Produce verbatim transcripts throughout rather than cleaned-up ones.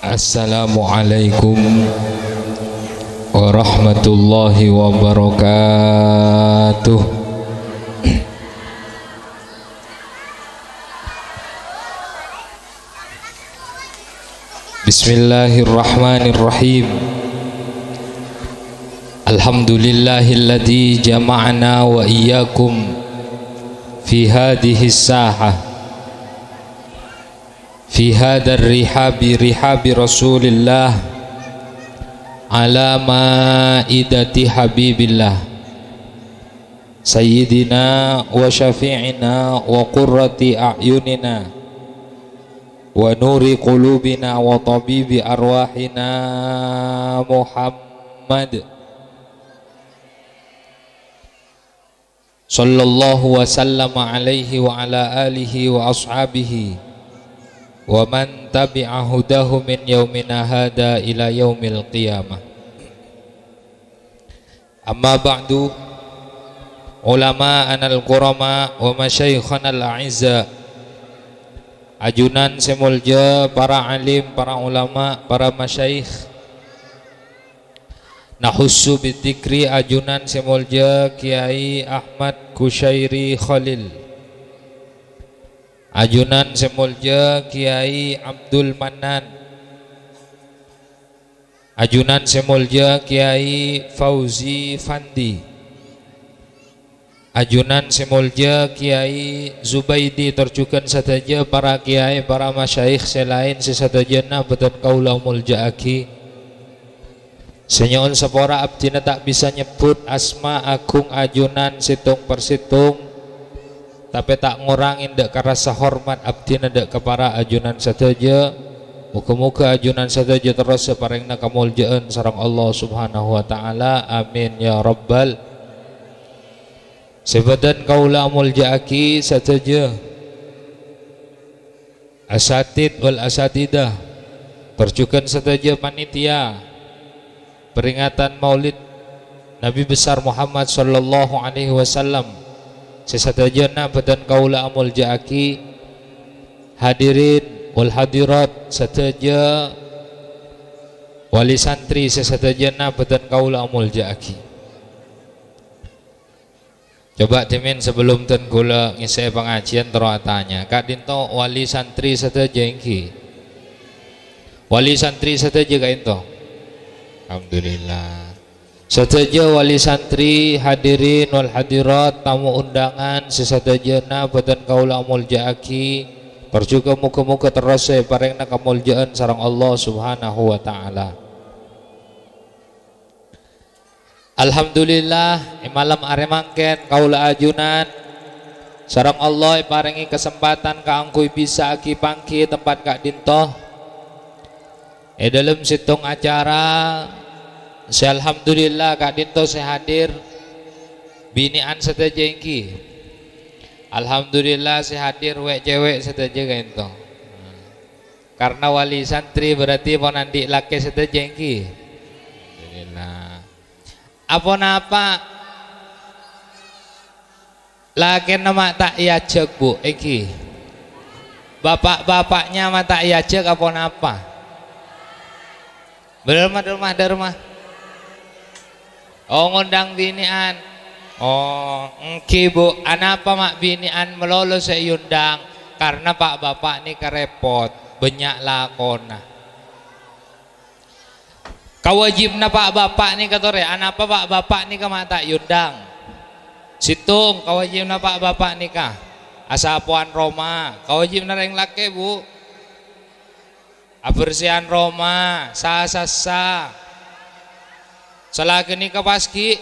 Assalamualaikum warahmatullahi wabarakatuh. Bismillahirrahmanirrahim. Alhamdulillahilladzi jama'ana wa iyyakum fi hadhihi sahah, fi hadar rihabi, rihabi Rasulillah, ala maidati Habibillah, Sayyidina wa Syafi'ina wa Qurrati A'yunina wa Nuri Qulubina wa Tabibi Arwahina Muhammad sallallahu wa sallama alaihi wa ala alihi wa ashabihi wa man tabi'a hudahu min yaumina hadha ila yaumil qiyamah. Amma ba'du, ulama'anal kurama wa masyayikhanal a'izza, ajunan sè molja, para alim, para ulama, para masyayikh, nahussu bidzikri, ajunan sè molja Kiai Ahmad Kusyairi Khalil, ajunan sè molja Kiai Abdul Mannan, ajunan sè molja Kiai Fauzi Fandi, ajunan sè molja Kiai Zubaidi, tor jhughân sadhâjâ para kiai, para masyayikh sè laèn sè sadhâjâna bâdhân kaulâ molja'aghi. Sè nyo'on sapora abdhina ta' bisa nyebbhut asma aghung ajunan sèttong per sèttong, tapè ta' ngorangè dâ' ka rasa hormat abdhina dâ' ka para ajunan sadhâjâ. Moghâ-moghâ ajunan sadhâjâ terros èparèngana kamolja'an sareng Allah Subhanahu wa Ta'ala. Amin, ya Rabbal. Sè bâdhân kaulâ amolja'aghi sadhâjâ asatid wal asatidah, tor jhughân sadhâjâ panitia peringatan Maulid Nabi Besar Muhammad sallallahu alaihi wasallam, sè sadhâjâna bâdhân kaulâ amolja'aghi, hadirin wal hadirat sadhâjâ, wali santri sè sadhâjâna bâdhân kaulâ amolja'aghi. Coba dhimèn sabellum dân kaulâ ngèssè'è pangajiyân terro atanya, ka'dinto wali santri sadhâjâ èngghi? Wali santri sadhâjâ ka'dinto? Alhamdulillah. Sadhâjâ wali santri, hadirin wal hadirat, tamu undangan sè sadhâjâna bâdhân kaulâ amolja'aghi, parjughâ moghâ-moghâ terros èparèngana kamolja'an sareng Allah Subhanahu wa Ta'ala. Alhamdulillah, è malem arè mangkèn kaulâ ajunan sareng Allah èparèngè kasempadhân kaangghuy bisa aghi-pangghi è tempat ka'dinto. È dhâlem sèttong acara sè alhamdulillah ka'dinto sè hadir binè'an sadhâjâ èngghi. Alhamdulillah sè hadir wè'-cèwè' sadhâjâ ka'dinto. Karna wali santri berarti pon andi' lakè sadhâjâ èngghi? Alhamdulillah. Aponapa lakèna ma' ta' èajhâk, Bu, èngghi? Bapa'-bapa'nya ma' ta' èajhâk aponapa? Dâ' remma, dâ' remma, dâ' remma. Oh, ngondhâng binè'an. Oh, èngghi, Bu. Anapa ma' binè'an malolo sè èondhâng? Karna pa'-bapa' nèka rèpot, bânnya' lakona. Kawâjibhânna pa'-bapa' nèka torè, anapa pa'-bapa' nèka ma' ta' èondhâng? Sèttong, kawâjibhânna pa'-bapa' nèka asapowan roma, kawâjibhânna rèng lakè', Bu. Abersèyan roma, sa-sassa. Sala ghânèka pas ghi'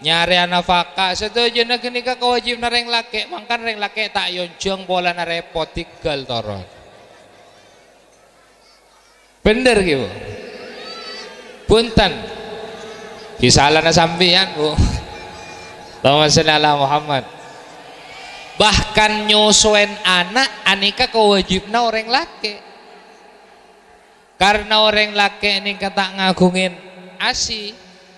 nyarèya nafaka. Sadhâjâna ghânèka kawâjibhânna rèng lakè', mangkana rèng lakè' ta' èonjhâng polana rèpot, tèghâl toron. Bhender ghi, Bu? Bhunten. Ghi salana sampèyan, Bu. Allahumma sholli ala Muhammad. Bahkan nyosowèn ana' anèka kawâjibhânna orèng lakè'. Karna orèng lakè' nèka ta' ngaghungè asi,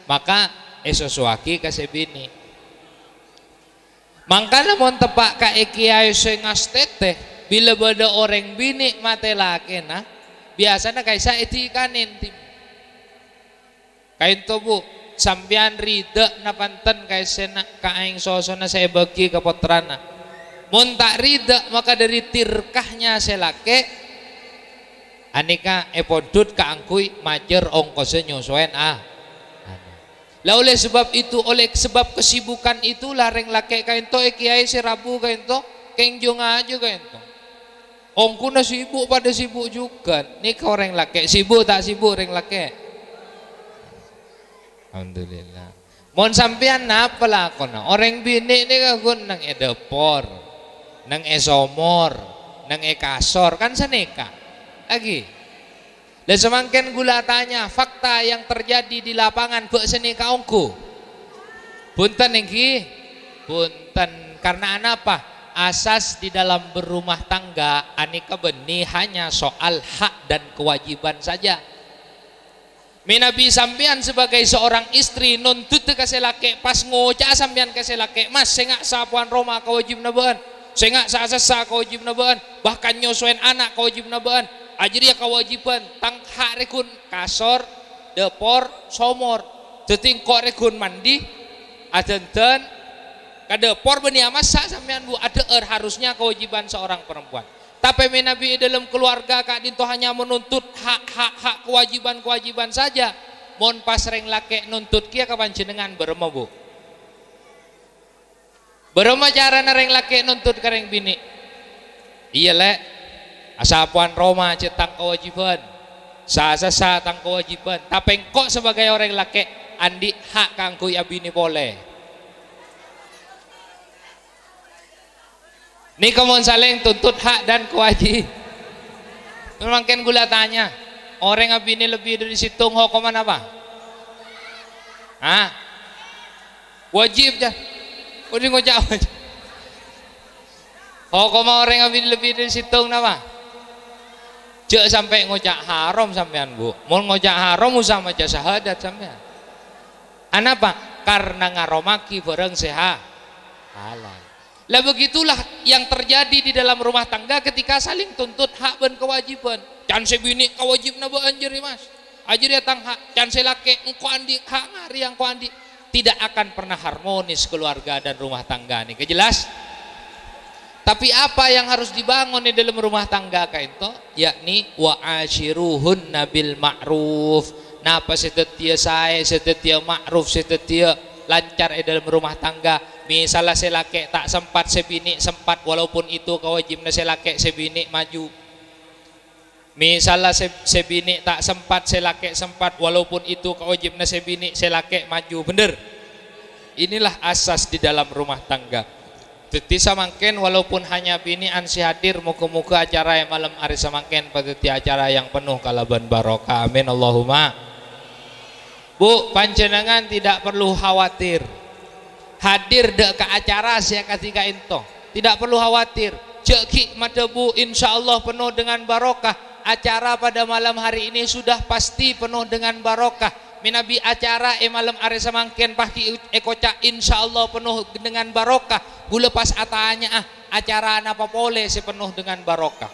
maka èsosowaghi ka sè binè'. Mangkana mon teppa' ka è kiyaè sè ngastètè, bilâ bâdâ orèng binè' matè lakèna, Biyasana ka'issa' èdhikanè, tim. Ka'ènto, Bu, sampèyan ridâ napa enten ka'essèna ka aèng sosona sè èbâgi ka pottrana? Mon ta' ridâ, maka dhâri tirkahnya sè lakè', anèka èpondhut kaangghuy majâr ongkossa nyosowèn a-, ana'. Lah, oleh sebab itu, oleh sebab kesibukan itulah rèng lakè' ka'ènto è kiyaè sè rabu ka'ènto, kèng jhâ' ngajhi ka'ènto. Ongghuna sibuk, padâ sibuk jhughân. Nèka orèng lakè', sibuk ta' sibuk orèng lakè'? Alhamdulillah. Mon sampèyan napa lakona? Orèng binè' nèka ghun neng è dâpor, neng è somor, neng è kasor, kan sanèka. Lagi. Lah, samangkèn ghulâ atanya, fakta yang terjadi di lapangan bâ' sanèka ongghu? Bhunten, èngghi? Bhunten. Karena anapa? Asas di dalam berumah tangga anèka bânnè hanya soal hak dan kewajiban saja. Mènabi sampèyan sebagai seorang istri nonduta ka sè lakè', pas ngoca'a sampèyan ka sè lakè', "Mas, sènga' sapowan roma kawâjibhânna bâ'ân, sènga' sa-sassa kawâjibhânna bâ'ân, bahkan nyosowèn ana' kawâjibhânna bâ'ân, ajârèya kawâjibhân tang hak rè ghun kasor, dâpor, somor. Dhâddhi engko' rè ghun mandi, adhândhân, ka dâpor bânnè amassa' sampèyan, Bu, adhâ'âr, harusnya kewajiban seorang perempuan." Tapè mènabi è dâlem keluarga ka'dinto hanya menuntut hak-hak, hak kewajiban-kewajiban saja, mon pas rèng lakè' nuntut kèya ka panjhennengngan bârâmma, Bu? Bârâmma carana rèng lakè' nuntut ka rèng binè'? "Iyâ, Lè', asapowan roma jhâ' tang kawâjibhân, sa-sassa tang kawâjibhân, tapè engko' sebagai orèng lakè' andi' hak kaangghuy abinè polè." Nèka mon salèng tuntut hak dan kewaji-, mangkèn ghulâ atanya, orèng abinè lebbi dhâri sèttong hokomma napa? Hah? Wajib, jâ. Odi ngoca' wajib. Hokomma orèng abinè lebbi dhâri sèttong napa? Jhâ' sampè' ngoca' haram sampèyan, Bu. Mon ngoca' haram, usa maca syahadat sampèyan. Anapa? Karena ngaromaghi bhârâng sè ha-, halal. Lah, begitulah yang terjadi di dalam rumah tangga ketika saling tuntut hak bân kewajiban. "Can sè binè' kawâjibhânna bâ'ân jârèya, Mas. Ajârèya tang hak." "Can sè lakè' engko' andi' hak ngarèya, engko' andi'." Tidak akan pernah harmonis keluarga dan rumah tangga nèka, jelas? Tapi apa yang harus dibangun di dalam rumah tangga ka'dinto? Yakni, "Wa asyiruhunna bil ma'ruf." Napa sè dhâddhiyâ saè, sè dhâddhiyâ ma'ruf, sè dhâddhiyâ lancar è dalam rumah tangga. Misalla sè lakè' ta' sempat, sè binè' sempat, walaupun itu kawâjibhânna sè lakè', sè binè' maju. Misalla sè, sè binè' ta' sempat, sè lakè' sempat, walaupun itu kawâjibhânna sè binè', sè lakè' maju. Bhender? Inilah asas di dalam rumah tangga. Dhâddhi samangkèn, walaupun hanya binè'an sè hadir, moga-moga acara è malem arè samangkèn padhâddhi acara yang penuh kalabân barokah. Amin, Allahumma. Bu, panjhennengngan tidak perlu khawatir. Hadir dâ' ka acara sè akadhi ka'dinto. Tidak perlu khawatir. Jhâ' ghi' madhâbu, "Insyaallah penuh dengan barokah." Acara pada malam hari ini sudah pasti penuh dengan barokah. Mènabi acara è malem arè samangkèn pas ghi' èkoca', "Insyaallah penuh dengan barokah." Ghulâ pas atanya'a, "Acara napa polè sè penuh dengan barokah?"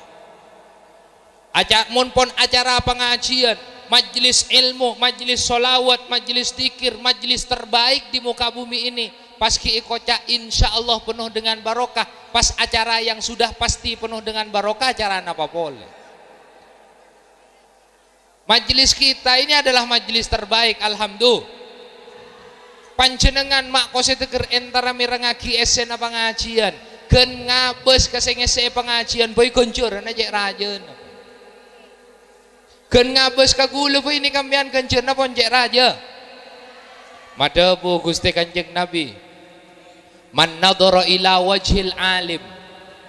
Aca-, mon pon acara pangajiyân, majlis ilmu, majlis sholawat, majlis dzikir, majlis terbaik di muka bumi ini, pas ghi' èkoca', "Insyaallah penuh dengan barokah." Pas acara yang sudah pasti penuh dengan barokah, acara napa polè? Majlis kita ini adalah majlis terbaik, alhamdulillah. Panjhennengngan ma' ko sè dhâgghâr entara mèrengngaghi essèna pangajiyân, ghân ngabâs ka sè ngèssè'è pangajiyân, bhâi ghânjhârânna cè' rajâna. Ghân ngabâs ka ghulâ, bhâi nèka sampèyan ghânjhârânna pon cè' rajâ. Madhâbu Ghustè Kanjeng Nabi, "Man nadhara ila wajhil alim,"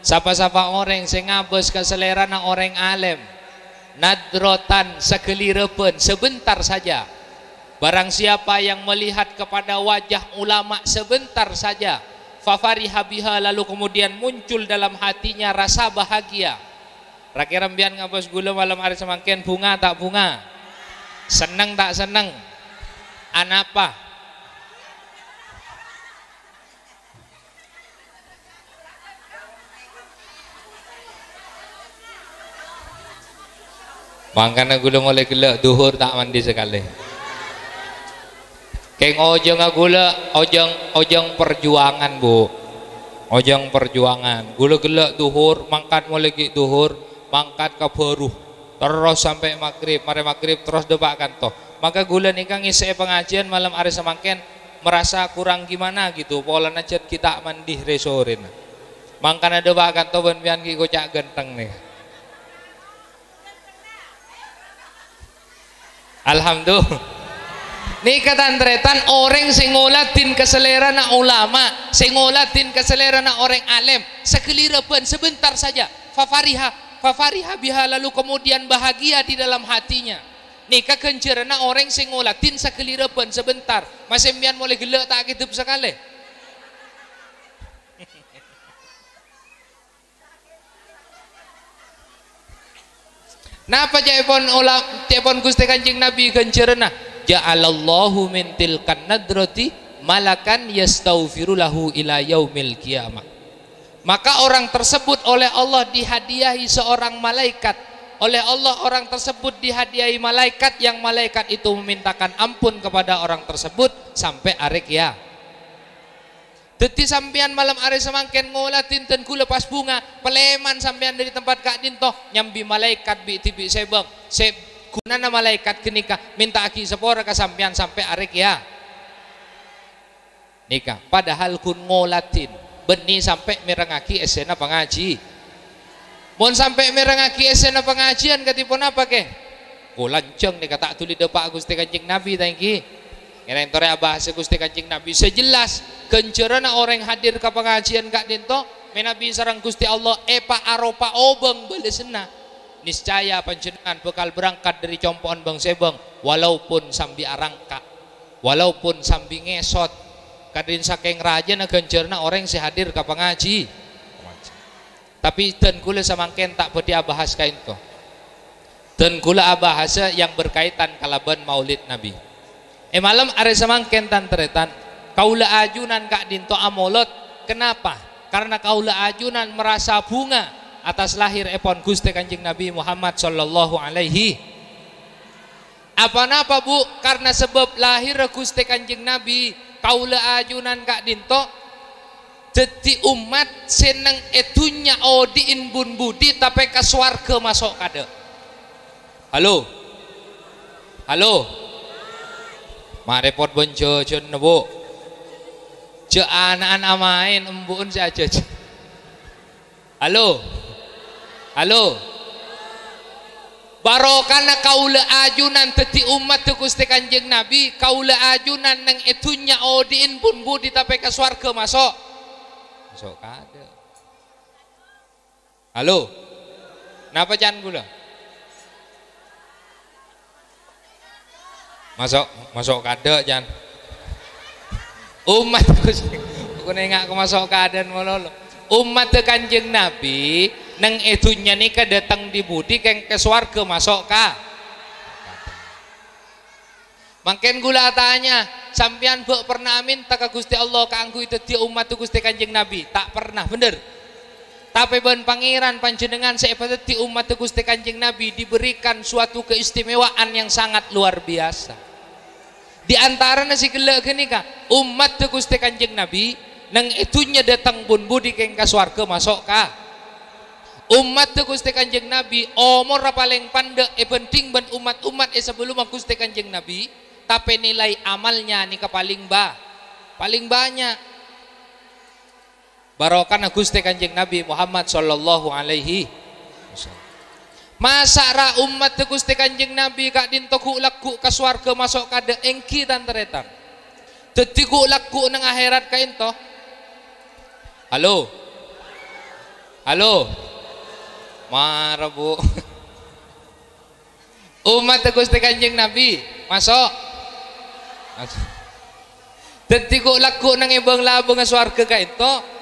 sapa-sapa orèng sè ngabâs ka salèrana orèng alèm, "nadrotan," saghâlirâbhân, sebentar saja. Barang siapa yang melihat kepada wajah ulama sebentar saja, "fafariha biha," lalu kemudian muncul dalam hatinya rasa bahagia. Ra-kèra sampèyan ngabâs ghulâ malem arè samangkèn, bhunga ta' bhunga? Senneng ta' senneng? Anapa? Mangkana ghulâ molaè ghellâ' dhuhur ta' mandi sakalè. Kèng ojhângnga ghulâ, ojhâng, ojhâng parjuwângan, Bu. Ojhâng parjuwângan. Ghulâ ghellâ' dhuhur, mangkat molaè ghi' dhuhur, mangkat ka bhâru. Terros sampè' maghrib, marè maghrib terros dâpa' kanto. Maka ghulâ nèka ngèssè'è pangajiyân malem arè samangkèn merasa kurang gimana gitu, polana jhât ghi' ta' mandi rè-sorèna. Mangkana dâpa' kanto bân pèyan ghi' koca' ghântheng nèka. Alhamdulillah. Nèka tan-tarètan orèng sè ngoladhin ka salèrana ulama, sè ngoladhin ka salèrana orèng alim, saghâlirâ bân sebentar saja. Fafariha, fafariha biha, lalu kemudian bahagia di dalam hatinya. Nèka ghânjhârânna orèng sè ngoladhin saghâlirâ bân sebentar. Masè sampèyan molaè ghellâ' ta' kèdhep sakalè. Napa ca'èpon ola-, ca'èpon Ghustè Kanjeng Nabi ghânjhârânna? "Ja'alallahu min tilkan nadrati malakan yastaghfiru lahu ila yaumil qiyamah." Maka orang tersebut oleh Allah dihadiahi seorang malaikat. Oleh Allah orang tersebut dihadiahi malaikat, yang malaikat itu memintakan ampun kepada orang tersebut sampai arè kiya-, Dhâddhi sampèyan malem arè samangkèn ngoladhin dân ghulâ pas bhunga, palèman sampèyan dâri tempat ka'dinto, nyambi malaèkat bi'-dhibi' sèbâng. Sè ghunana malaèkat ghânèka mènta'aghi sapora ka sampèyan sampè' arè kiya-, nèka. Padahal ghun ngoladhin, bânnè sampè' mèrengngaghi essèna pangaji-, Mon sampè' mèrengngaghi essèna pangajiyân kadhi ponapa, kè? Ko lanjhâng nèka ta' dhuli dâpa' Ghustè Kanjeng Nabi, ta' ènggi? Ngèrèng torè abhâhas Ghustè Kanjeng Nabi. Sè jelas, ghânjhârânna orèng hadir ka pangajiyân ka'dinto, mènabi sareng Ghustè Allah èpaaropa obâng bâlessanna. Niscaya panjhennengngan bhâkal berangkat dâri compo'na bâng-sèbâng, walaupun sambi arangka', walaupun sambi ngèsot. Kadhin sakèng rajâna ghânjhârânna orèng sè hadir ka pangaji-, Tapè dân ghulâ samangkèn ta' bhâdhi abhâhas kaènto. Dân ghulâ abhâhasa yang berkaitan kalabân Maulid Nabi. È malem arè samangkèn, tan-tarètan, kaulâ ajunan ka'dinto amolod. Kenapa? Karena kaulâ ajunan merasa bhunga atas lahirèpon Ghustè Kanjeng Nabi Muhammad sallallahu alaihi. Apa-napa, Bu? Karna sabâb lahirra Ghustè Kanjeng Nabi, kaulâ ajunan ka'dinto dhâddhi ommat sè neng è dhunnya odi'in bun-budi, tapè ka sowarghâ maso' kaadâ'. Halo? Halo? Ma' rèpot bân jhâjhânna, Bu. Jhâ' ana'an amaèn, embu'en sè ajhâjhâ. Halo? Halo? Barokana kaulâ ajunan dhâddhi ommadda Ghustè Kanjeng Nabi, kaulâ ajunan neng è dhunnya odi'in bun-budi tapè ka sowarghâ maso'. Maso' kaadâ'. Halo? Napa can ghulâ? Maso', maso' kaadâ', can. Ommadda Ghustè, aku nènga' ka maso' kaadâ'ân malolo. Ommadda Kanjeng Nabi, neng è dhunnya nèka dâteng dhi-budhi kèng ka sowarghâ maso' ka. Mangkèn ghulâ atanya, sampèyan bâ' pernah amènta ka Ghustè Allah kaangghuy dhâddhiyâ ommadda Ghustè Kanjeng Nabi? Ta' pernah, bhender? Tapè bân Pangèran panjhennengngan sè èpadhâddhi ommadda Ghustè Kanjeng Nabi diberikan suatu keistimewaan yang sangat luar biasa. Di antarana sè ghellâ' ghânèka, ommadda Ghustè Kanjeng Nabi neng è dhunnya dâteng bun-budi kèng ka sowarghâ maso' ka. Ommadda Ghustè Kanjeng Nabi omorra palèng pandâ' èbhândhing bân ommat-ommat è sabellumma Ghustè Kanjeng Nabi, tapè nilai amalnya nèka palèng ba-, palèng bânnya'. Barokana Ghustè Kanjeng Nabi Muhammad sallallahu alaihi wasallam. Masa' ra ommadda Ghustè Kanjeng Nabi ka'dinto ghu'-lagghu' ka sowarghâ maso' kaadâ', ènggi tan-tarètan? Dhâddhi ghu'-lagghu' neng ahèrat kaènto. Halo? Halo? Mara, Bu. Ommadda Ghustè Kanjeng Nabi, maso'. Maso'. Dhâddhi ghu'-lagghu' neng è bâng-labângnga sowarghâ kaènto,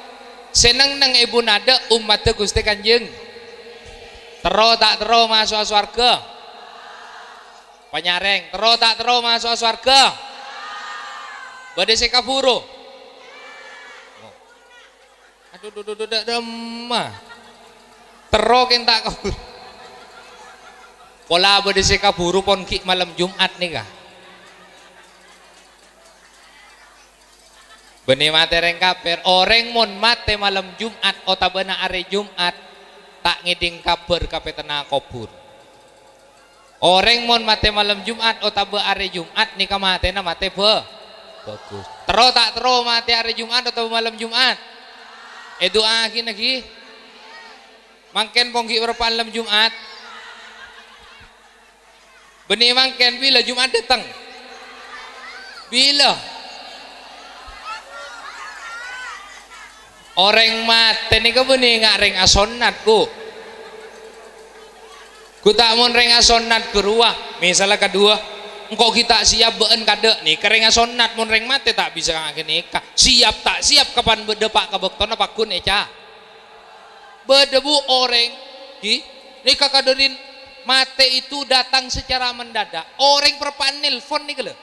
sè neng-neng è bun adâ' ommadda Ghustè Kanjeng. Terro ta' terro maso'a sowarghâ? Panyarèng, terro ta' terro maso'a sowarghâ? Bâdâ sè kabhuru? Adhu, dhu, dhu, dhu, dha', dhamma. Terro kèng ta' kabhuru. Pola bâdâ sè kabhuru pon ghi' malem Jum'at nèka. Bânnè matè rèng kafir. Orèng mon matè malem Jum'at otabâna arè Jum'at, ta' ngèdhing kabhâr kapètengnga kobhur. Orèng mon matè malem Jum'at otabâ arè Jum'at nèka matèna matè bhâ-, bhâghus. Terro ta' terro matè arè Jum'at otabâ malem Jum'at? Èdu'aaghi naghi. Mangkèn pon ghi' parappa'na malem Jum'at. Bânnè mangkèn bilâ Jum'at dâteng? Bilâ? Orèng matè nèka bânnè nga' rèng asonnat, Bu. Ghu ta' mon rèng asonnat ghâruwa, misalla kadhuwâ, engko' ghi' ta' siap bâ'ân kadâ', nèka rèng asonnat, mon rèng matè ta' bisa nga' ghânèka. Siap ta' siap kapan bâ-, dâpa' ka bâktona pagghun èca-, Bâdâ, Bu, orèng, ghi, nèka kadârin mate itu datang secara mendadak. Orèng parappa'na nelpon nèka, lho.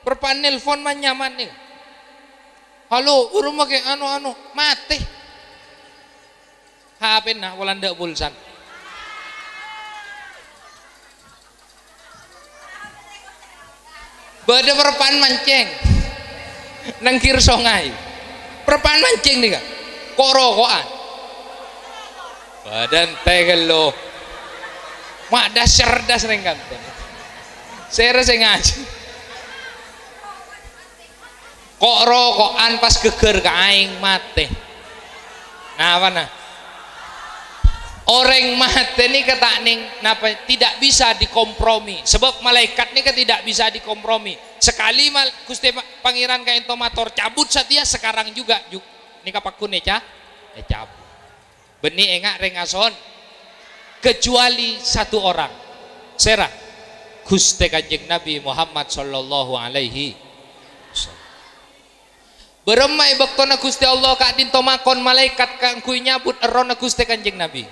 Parappa'na nelpon man-nyaman nèka. "Halo, bârâmma kè, anu, anu, matè." H P-na pola endâ' pulsana. Bâdâ parappa'na mancèng neng kèr songay. Parappa'na mancèng nèka. Ko'-roko'an. Bâdâ èntè ghâllu. Ma' das-cerdas rèng kanto. Sèra sè ngajhi. Ko'-roko'an pas ghâggâr ka aèng matè. Napana? Orèng matè nèka ta' nèng, napa, tidak bisa dikompromi. Sebab malaèkat nèka tidak bisa dikompromi. Sakali mal-, Ghustè Ma-, Pangèran ka'ènto mator, "Cabut satèya sekarang juga," ju-, nèka pagghun èca-, ècabut. Bânnè enga' rèng ason-, kecuali satu orang. Sèra? Ghustè Kanjeng Nabi Muhammad sallallahu alaihi wasallam. Bârâmma è bâktona Ghustè Allah ka'dinto makon malaèkat kaangghuy nyabut errohna Ghustè Kanjeng Nabi.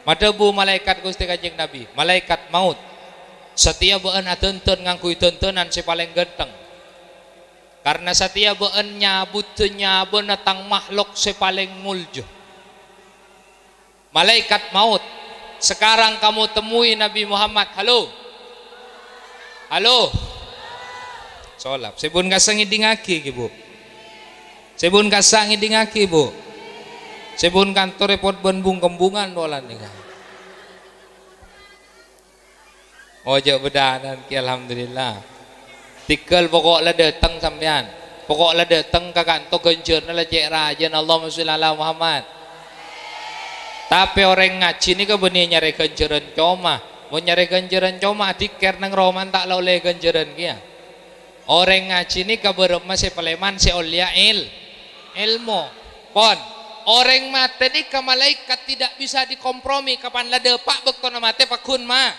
Madhâbu malaèkat Ghustè Kanjeng Nabi, "Malaèkat maot, satèya bâ'ân adhândhân ngangghuy dhândhânan sè palèng ghântheng." Karna satèya bâ'ân nyabuddhâ nyabâna tang mahlok sè palèng molja. Malaèkat maot, sekarang kamu temui Nabi Muhammad. Halo? Halo? Solap. Sè bun kassa' ngèdingngaghi, ghi, Bu. Sè bun kassa' ngèdingngaghi, Bu. Sè bun kanto rèpot bân bung-kembungan polana nèka. Oh, jhâ' bâdânan kè, alhamdulillah. Tèghâl poko' la dâteng sampèyan. Poko' la dâteng ka kanto ghânjhârânna la cè' rajâna, Allahumma sholli ala Muhammad. Tapè orèng ngajhi nèka bânnè nyarè ghânjhârân coma. Mon nyarè ghânjhârân coma, adhikkèr neng romana ta' la ollè ghânjhârân kèya. Orèng ngajhi nèka bârâmma sè palèman sè ollèya èl-, èlmo. Pon, orèng matè nèka malaèkat tidak bisa dikompromi, kapan la dâpa' bâktona matè pagghun ma-,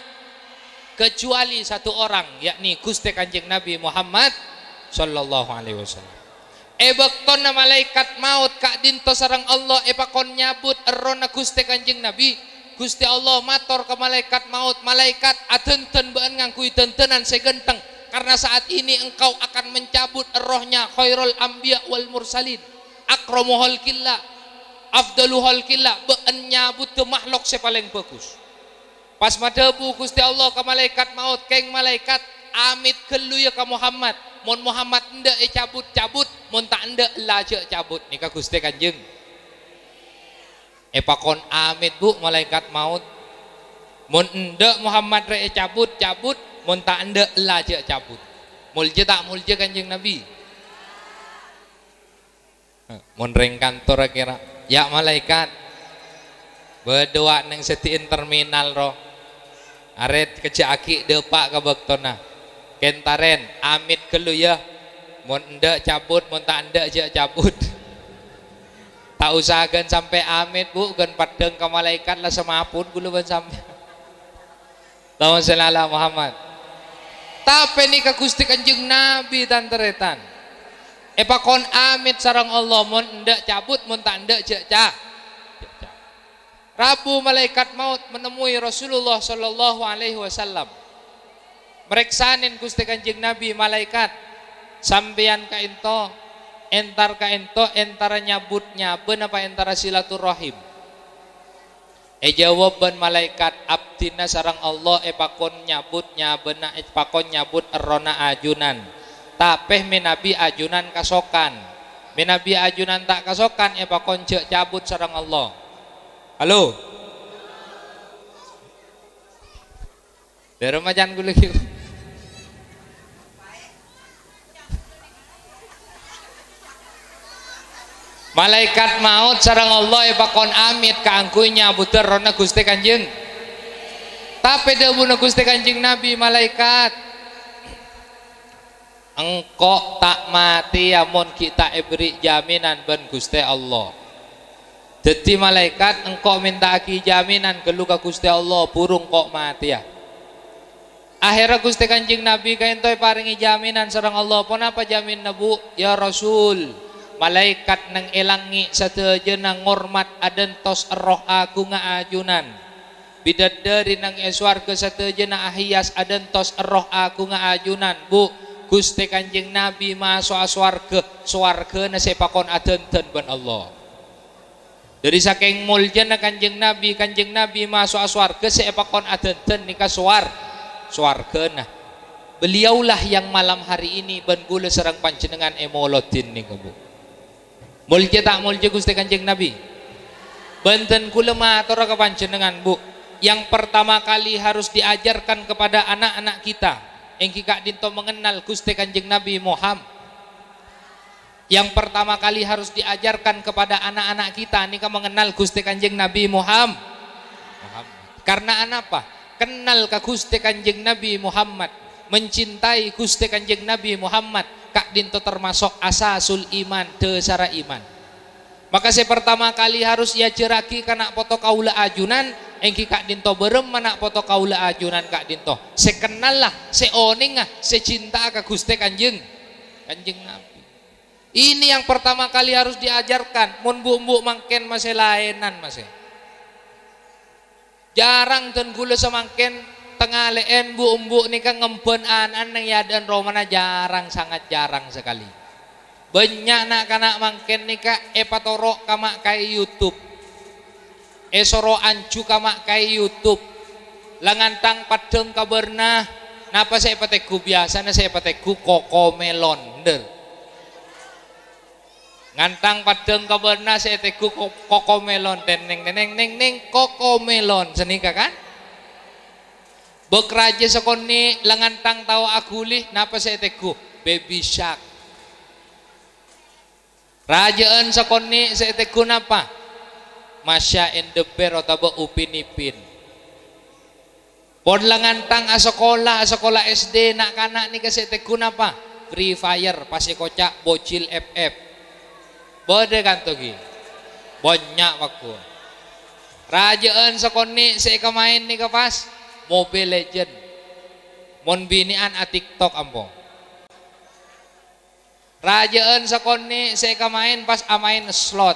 kecuali satu orang, yakni Ghustè Kanjeng Nabi Muhammad sallallahu alaihi wasallam. È bâktona malaèkat maot ka'dinto sareng Allah èpakon nyabut errohna Ghustè Kanjeng Nabi, Ghustè Allah mator ka malaèkat maot, "Malaèkat, adhândhân bâ'ân ngangghuy dhândhânan sè ghântheng, karna saat ini engkau akan mencabut errohnya khairul anbiya wal mursalin, akramu khalqillah, afdalu khalqillah, bâ'ân nyabuddhâ mahlok sè palèng bhâghus." Pas madhâbu Ghustè Allah ka malaèkat maot, "Kèng malaèkat, amèt ghâllu, yâ, ka Muhammad. Mon Muhammad endâ' ècabut, cabut, mon ta' endâ', ella jhâ' cabut." Nèka Ghustè Kanjeng. Èpakon amèt, Bu, malaèkat maot. Mon endâ' Muhammad rè ècabut, cabut, mon ta' endâ', ella jhâ' cabut. Molja ta' molja Kanjeng Nabi? Mon rèng kantorra kèra, "Yâ', malaèkat, bâdâ wa' neng sèdhi'in terminal, ro. Arè kejjhâ' aghi' dâpa' ka bâktona. Kèntarèn, amèt ghâllu, yâ. Mon endâ', cabut, mon ta' endâ', jhâ' cabut." Ta' osa ghân sampè' amèt, Bu, ghân peddhâng ka malaèkat la samapon ghulâ bân sampèyan. Allahumma shalli ala Muhammad. Tapè nèka Ghustè Kanjeng Nabi, tan-tarètan. Èpakon amèt sareng Allah, mon endâ' cabut, mon ta' endâ' jhâ' ca-, jhâ' ca-. Rabu malaèkat maot menemui Rasulullah sallallahu alaihi wasallam. Marèksanè Ghustè Kanjeng Nabi, "Malaèkat, sampèyan ka'ènto, entar ka'ènto, entara nyabut nyabâ napa entara silaturrahim?" Èjâwâb bân malaèkat, "Abdhina sareng Allah èpakon nyabut nyabâna, èpakon nyabut errohna ajunan. Tapè mènabi ajunan kasokan. Mènabi ajunan ta' kasokan, èpakon jhâ' cabut sareng Allah." Halo? Dârâ macan ghulâ ghi. Malaèkat maot sareng Allah èpakon amèt kaangghuy nyabudhâ errohna Ghustè Kanjeng. Tapè dhâbuna Ghustè Kanjeng Nabi, "Malaèkat, engko' ta' matèya mon ghi' ta' èberri' jaminan bân Ghustè Allah." Dhâddhi, malaèkat, engko' mènta'aghi jaminan ghâllu ka Ghustè Allah, buru engko' matèya. Akhèrra Ghustè Kanjeng Nabi kaènto èparèngè jaminan sareng Allah. "Ponapa jaminna, Bu'?" "Ya Rasul, malaèkat neng è langngè' sadhâjâna ngormat adântos erroh aghungnga ajunan. Bidadari neng è sowarghâ sadhâjâna ahèyas adântos erroh aghungnga ajunan, Bu'. Ghustè Kanjeng Nabi maso'a sowarghâ, sowarghâna sè èpakon adhândhân bân Allah." Dhâri sakèng moljâna Kanjeng Nabi, Kanjeng Nabi maso'a sowarghâ sè èpakon adhândhân nèka sowar-, sowarghâna. Beliaulah yang malam hari ini bân ghulâ sareng panjhennengngan èmolodhi nèka, Bu'. Moljâ ta' moljâ Ghustè Kanjeng Nabi? Bân dhân ghulâ matora ka panjhennengngan, Bu'. Yang pertama kali harus diajarkan kepada anak-anak kita, èngghi ka'dinto mengenal Ghustè Kanjeng Nabi Muham-, Yang pertama kali harus diajarkan kepada anak-anak kita nèka mengenal Ghustè Kanjeng Nabi Muham-, Muhammad. Karena anapa? Kennal ka Ghustè Kanjeng Nabi Muhammad, mencintai Ghustè Kanjeng Nabi Muhammad, ka'dinto termasuk asasul iman, dhâsarra iman. Maka sè pertama kali harus èajhârraghi ka na' poto kaulâ ajunan, èngghi ka'dinto bârâmma na' poto kaulâ ajunan ka'dinto. Sè kennalla, sè onènga, sè cinta'a ka Ghustè Kanjeng, Kanjeng Nabi. Ini yang pertama kali harus diajarkan. Mon bu'-embu' mangkèn masè laènan, masè. Jhârâng dhân ghulâ samangkèn tangalè'èn bu'-embu' nèka ngembhân ana'na neng è adâ'na romana, jhârâng, sangat jhârâng sakalè. Bânnya' na'-kana' mangkèn nèka èpatoro' ka ma' kaè YouTube. Èsoro anjhu ka ma' kaè YouTube. La ngantang paddhâng ka bârna, napa sè èpatèghu? Biyasana sè èpatèghu kokomelon, bhender. Ngantang paddhâng ka bârna sè ètèghu ko-, kokomelon, teneng, neneng, neng, neng, kokomelon, sanèka, kan? Bâk rajâ sakonè' la ngantang tao aghuli, napa sè ètèghu? Baby Shark. Rajâ'ân sakonè' sè ètèghu napa? Masha and the Bear otabâ Upin Ipin. Pon la ngantang asakola, asakola S D, na'-kana' nèka sè ètèghu napa? Free Fire, pas èkoca' Bocil F F. Bâdâ kanto ghi? Bânnya' pagghun. Rajâ'ân sakonè' sè èkamaèn nèka pas Mobile Legend. Mon binè'an a-TikTok ampo. Rajâ'ân sakonè' sè èkamaèn pas amaèn slot.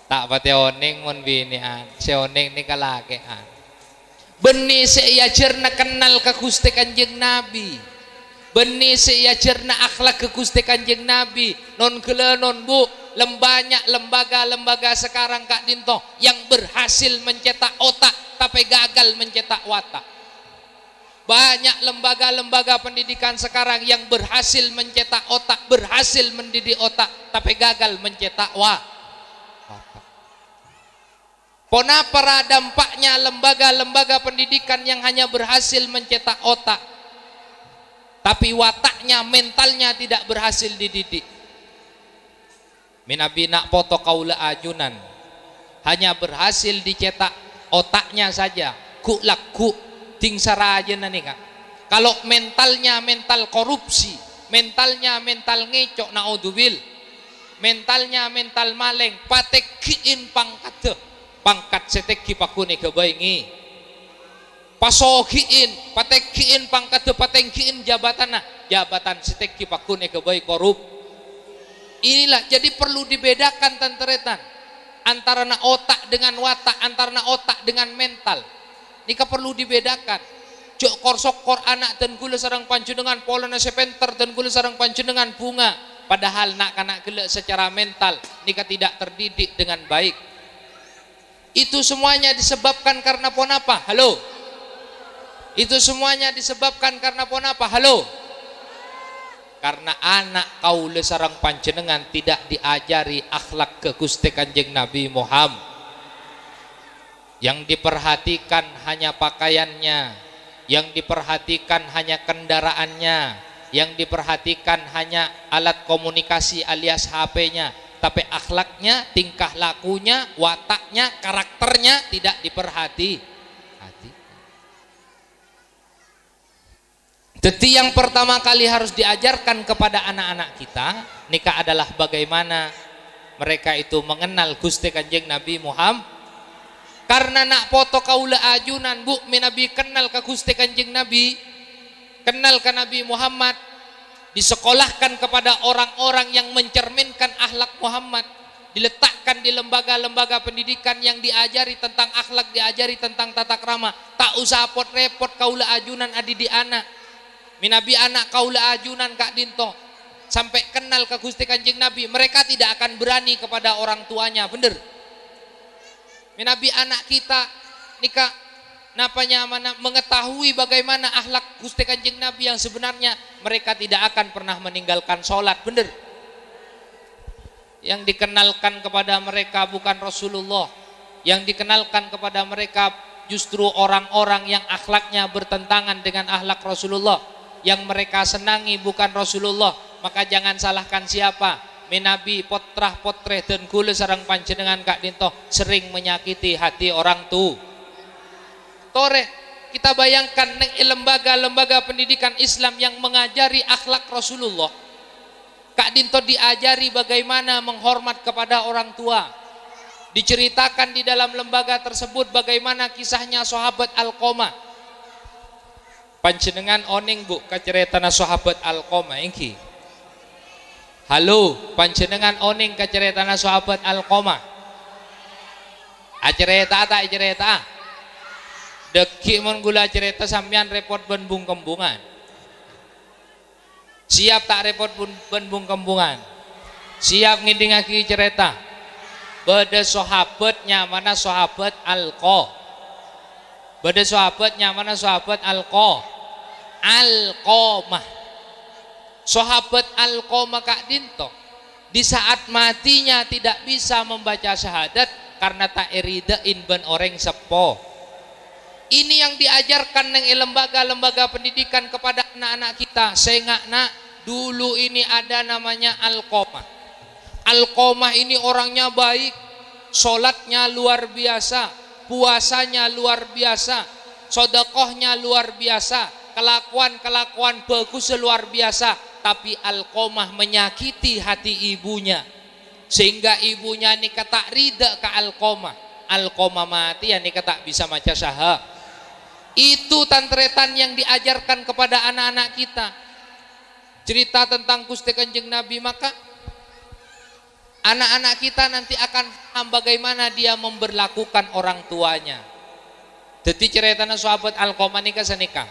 Ta' patè onèng mon binè'an, sè onèng nèka lakè'an. Bânnè sè èajhârna kennal ka Ghustè Kanjeng Nabi. Bânnè sè èajhârna akhlak ka Ghustè Kanjeng Nabi. Non ghellâ' non bu', lem-, bânnya' lembaga-lembaga sekarang ka'dinto yang berhasil mencetak otak, tapè gagal mencetak watak. Banyak lembaga-lembaga pendidikan sekarang yang berhasil mencetak otak, berhasil mendidik otak, tapi gagal mencetak wa-, watak. Ponapa ra dampaknya lembaga-lembaga pendidikan yang hanya berhasil mencetak otak, tapi wataknya, mentalnya tidak berhasil dididik? Mènabi na' poto kaulâ ajunan hanya berhasil dicetak otaknya saja, ghu'-lagghu', dhing sarajâna nèka. Kalau mentalnya mental korupsi, mentalnya mental ngèco', naudzubil, mentalnya mental malèng, patègghi'in pangkaddhâ, pangkat sè tèngghi pagghun èghâbây ngè-, Pasoghi'in, patènggi'in pangkaddhâ, patènggi'in jabatanna, jabatan sè tèngghi pagghun èghâbây korup-. Inilah, jadi perlu dibedakan, tan-tarètan, antarana otak dengan watak, antarana otak dengan mental. Nèka perlu dibedakan. Jhâ' kor-sokor ana' dân kaulâ sareng panjhennengngan polana sè pènter, dân kaulâ sareng panjhennengngan bhunga, padahal na'-kana' ghellâ' secara mental nèka tidak terdidik dengan baik. Itu semuanya disebabkan karena ponapa? Halo? Itu semuanya disebabkan karena ponapa? Halo? Karena ana' kaulâ sareng panjhennengngan tidak diajari akhlak ka Ghustè Kanjeng Nabi Muhammad. Yang diperhatikan hanya pakaiannya, yang diperhatikan hanya kendaraannya, yang diperhatikan hanya alat komunikasi alias H P-nya, tapi akhlaknya, tingkah lakunya, wataknya, karakternya tidak diperhati-, hati. Jadi, yang pertama kali harus diajarkan kepada anak-anak kita, nèka adalah bagaimana mereka itu mengenal Ghustè Kanjeng Nabi Muhammad. Karena na' poto kaulâ ajunan, Bu, mènabi kennal ka Ghustè Kanjeng Nabi, kennal ka Nabi Muhammad, disekolahkan kepada orang-orang yang mencerminkan akhlak Muhammad, diletakkan di lembaga-lembaga pendidikan yang diajari tentang akhlak, diajari tentang tata krama. Ta' osa pot-rèpot kaulâ ajunan adidik ana'. Mènabi ana' kaulâ ajunan ka'dinto sampè' kennal ka Ghustè Kanjeng Nabi, mereka tidak akan berani kepada orang tuanya, bhender? Mènabi ana' kita nèka, napa nyamana, mengetahui bagaimana akhlak Ghustè Kanjeng Nabi yang sebenarnya, mereka tidak akan pernah meninggalkan sholat, bhender? Yang dikenalkan kepada mereka bukan Rasulullah. Yang dikenalkan kepada mereka justru orang-orang yang akhlaknya bertentangan dengan akhlak Rasulullah. Yang mereka senangi bukan Rasulullah. Maka jangan salahkan siapa. Mènabi pottra-pottrè dân kaulâ sareng panjhennengngan ka'dinto sering menyakiti hati orang tu-, torè, kita bayangkan neng è lembaga-lembaga pendidikan Islam yang mengajari akhlak Rasulullah. Ka'dinto diajari bagaimana menghormat kepada orang tua. Diceritakan di dalam lembaga tersebut bagaimana kisahnya Sahabat Alqamah. Panjhennengngan onèng, Bu, ka carètana Sahabat Alqamah, ènggi? Halo, panjhennengngan onèng ka carètana Sahabat Alqamah? Acarèta'a ta' acarèta'a? Dhâggi' mon kaulâ acarèta sampèyan rèpot bân bung-kembungan. Siap ta' rèpot bun-, bân bung-kembungan? Siap ngèdingngaghi carèta? Bâdâ sahabat nyamana Sahabat Alqa-, bâdâ sahabat nyamana Sahabat Alqa-, Alqamah. Sahabat Alqamah ka'dinto di saat matinya tidak bisa membaca syahadat karena ta' èridhâ'in bân orèng seppo. Ini yang diajarkan neng è lembaga-lembaga pendidikan kepada anak-anak kita. Sènga', Na', dulu ini ada namanya Alqamah. Alqamah ini orangnya baik, sholatnya luar biasa, puasanya luar biasa, sodakohnya luar biasa, kelakuan-kelakuan bagusnya luar biasa. Tapi Alqamah menyakiti hati ibunya. Sehingga ibunya nèka ta' ridha ka Alqamah. Alqamah matè, ya, nèka ta' bisa maca syaha-. Itu tan-tarètan yang diajarkan kepada anak-anak kita. Cerita tentang Ghustè Kanjeng Nabi, maka anak-anak kita nanti akan paham bagaimana dia memperlakukan orang tuanya. Dhâddhi, carètana Sahabat Alqamah nèka sanèka.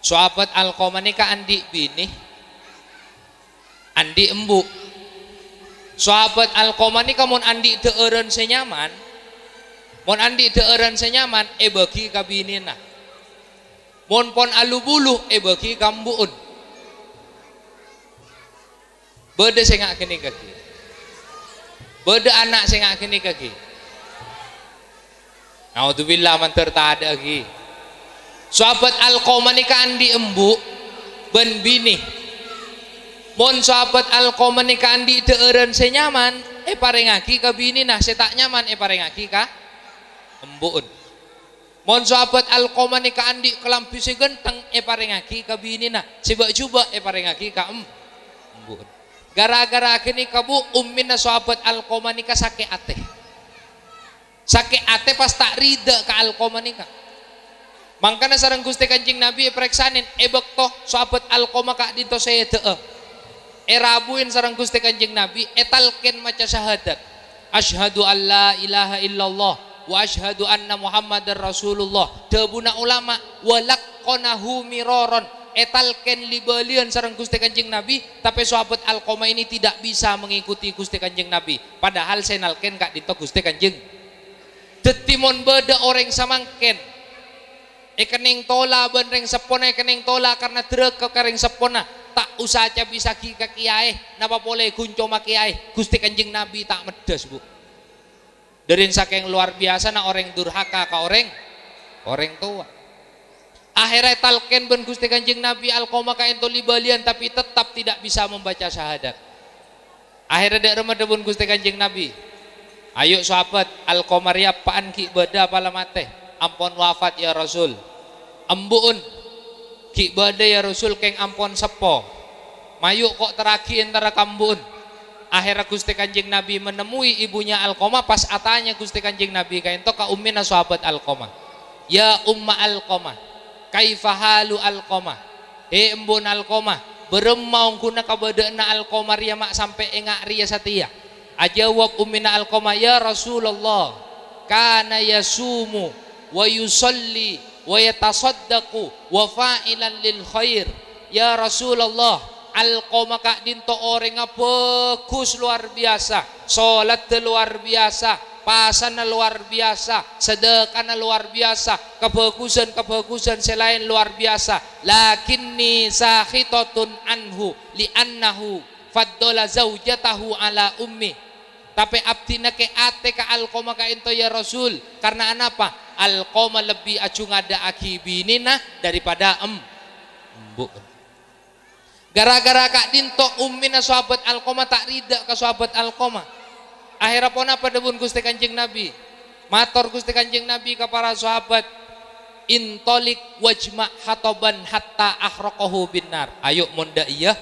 Sahabat Alqamah nèka andi' binè, andi' embu'. Sahabat Alqamah nèka mon andi' dhâ'ârân sè nyaman, mon andi' dhâ'ârân sè nyaman, èbâgi ka binèna. Mon pon alu-bulu, èbâgi ka embu'en. Bâdâ sè nga' ghânèka ghi. Bâdâ ana' sè nga' ghânèka ghi. Naudzubillah, mandhâr tadhâ'â ghi. Sahabat Alqamah nèka andi' embu' bân binè. Mon Sahabat Alqamah nèka andi' dhâ'ârân sè nyaman, èparèngaghi ka binèna, sè ta' nyaman èparèngaghi ka embu'en. Mon Sahabat Alqamah nèka andi' kalambhi sè ghântheng, èparèngaghi ka binèna, sè bâ'-jhubâ' èparèngaghi ka em-, embu'en. Ghârâ-ghârâ ghânèka, Bu, ummina Sahabat Alqamah nèka sakè' atè. Sakè' atè pas ta' ridha ka Alqamah nèka. Mangkana sareng Ghustè Kanjeng Nabi èparèksanè è bâkto Sahabat Alqamah ka'dinto sèdhâ'â. Èrabuin sareng Ghustè Kanjeng Nabi, ètalkèn maca syahadat. "Asyhadu an la ilaha illallah wa asyhadu anna Muhammadar Rasulullah." Dhâbuna ulama, "Wa laqqanahu miraran." Ètalkèn li-bâliyân sareng Ghustè Kanjeng Nabi, tapè Sahabat Alqamah ini tidak bisa mengikuti Ghustè Kanjeng Nabi. Padahal sè nalkèn ka'dinto Ghustè Kanjeng. Dhâddhi mon bâdâ orèng samangkèn èkennèng tola bân rèng seppona, èkennèng tola karna dârâka ka rèng seppona, ta' osa cabisaghi ka kèyaè, napa polè ghun coma kèyaè, Ghustè Kanjeng Nabi ta' meddhâs, Bu. Dârin sakèng lowar biyasana orèng durhaka ka orèng, orèng towa. Akhèrra ètalkèn bân Ghustè Kanjeng Nabi, Alqamah ka'ènto li-bâliyân, tapè tettep tidak bisa membaca syahadat. Akhèrra dâ' remma dhâbuna Ghustè Kanjeng Nabi, "Ayo, sahabat, Alqamah rèya eppa'an ghi' bâdâ apa la matè?" "Ampon wafat, ya Rasul." "Embu'un?" "Ghi' bâdâ, ya Rasul, kèng ampon seppo." "Mayu, ko' terraghi entara ka embu'un." Akhèrra Ghustè Kanjeng Nabi menemui ibunya Alqamah, pas atanya Ghustè Kanjeng Nabi ka'ènto ka ummina sahabat Alqamah, "Ya Umma Alqamah, kaifa halu Alqamah?" "He, embu'na Alqamah, bârâmma ongghuna kabâdâ'ânna Alqamah rèya ma' sampè' enga' rèya satèya?" Ajâwâb ummina Alqamah, "Ya Rasulullah, kana yasumu wa yusalli wa yatasaddaqu wa fa'ilan lil khair." "Ya Rasulullah, Alqamah ka'dinto orèngnga bhâghus lowar biyasa, sholaddhâ lowar biyasa, pasana lowar biyasa, sadhâkana lowar biyasa, kabhâghusân-kabhâghusân sè laèn lowar biyasa. Lakinni sakhitatun anhu li'annahu faddala zaujatahu ala ummi." "Tapè abdhina kè atè ka Alqamah ka'ènto, ya Rasul. Karna anapa? Alqamah lebbi ajhungadaaghi binèna daripada em-, embu'." Gara-gara ka'dinto ummina sahabat Alqamah ta' rida ka sahabat Alqamah. Akhèrra ponapa dhâbuna Ghustè Kanjeng Nabi? Mator Ghustè Kanjeng Nabi ka para sahabat, "Intoliq wajma' hatoban hatta ahraqahu binnar." Ayo, mon dâ' iyâ,